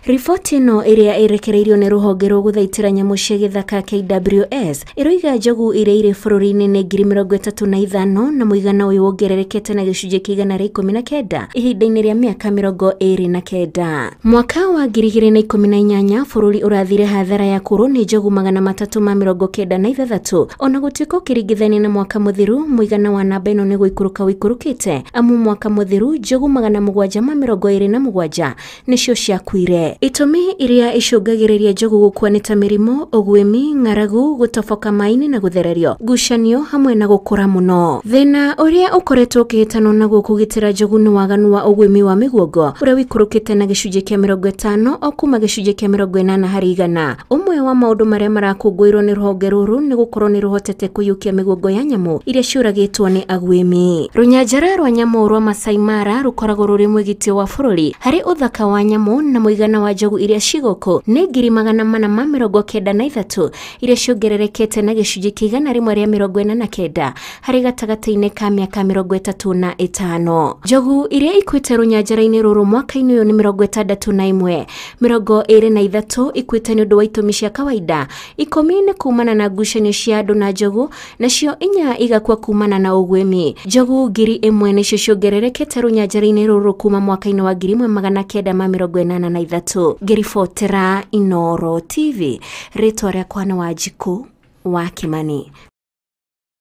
Riboti ĩno ĩrĩa ĩrekereirio nĩ rũhonge rwa gũthaitĩra nyamũ cia gĩthaka KWS ĩroiga njogu iria irĩ bũrũri-inĩ nĩ 35,000 na mũigana ũyũ wongererekete na gĩcunjĩ kĩa 119 ihinda-inĩ rĩa mĩaka 29. Mwaka wa 2018 bũrũri ũrathire hathara ya kũrwo nĩ njogu 396 ona gũtuĩka ũkĩringithania na mwaka mũthiru mũigana wa namba ĩno nĩ gũikũrũka ũikũrũkĩte amu mwaka mũthiru njogu 727 nĩcio ciakuire. Itũmi iria icũngagĩrĩria njogu gũkua nĩ ta mĩrimũ, ũguĩmi, ng'aragu, gũtoboka maĩ-inĩ na gũthererio, ngucanio hamwe na gũkũra mũno. Thĩna ũrĩa ũkoretwo ũkĩhĩtanwo naguo kũgitĩra njogu nĩ waganu wa ũguĩmi wa mĩguongo ũrĩa ũikũrũkĩte na gĩcunjĩ kĩa 50 o kuma gĩcunjĩ kĩa 80 harĩ igana. Ũmwe wa maũndũ marĩa marakũngũĩrwo nĩ rũhonge rũrũ nĩ gũkorwo nĩ rũhotete kũiyũkia mĩguongo ya nyamũ iria ciũragĩtwo nĩ aguĩmi. Rũnyanjara rwa nyamũ rwa Masai Mara rũkoragwo rũrĩ mwĩgitio wa bũrũri harĩ ũthaka wa nyamũ na mũigana wa njogu iria cigũkũ nĩ 493 iria ciongererekete na gĩcunjĩ kĩa 149 harĩ gatagatĩ-inĩ ka mĩaka 35. Njogu iria ikuĩte rũnyanjara-inĩ rũrũ mwaka-inĩ ũyũ nĩ 61, 23 ikuĩte nĩ ũndũ wa itũmi cia kawaida, 10 nĩ kumana na ngucanio cia andũ na njogu, nacio 4 igakua kumana na ũguĩmi. Njogu 1000 nĩcio ciongererekete rũnyanjara-inĩ rũrũ kuma mwaka-inĩ wa 1983. Ngĩribotera Inooro TV, rĩtwa rĩakwa nĩ Wanjikũ wa Kimani.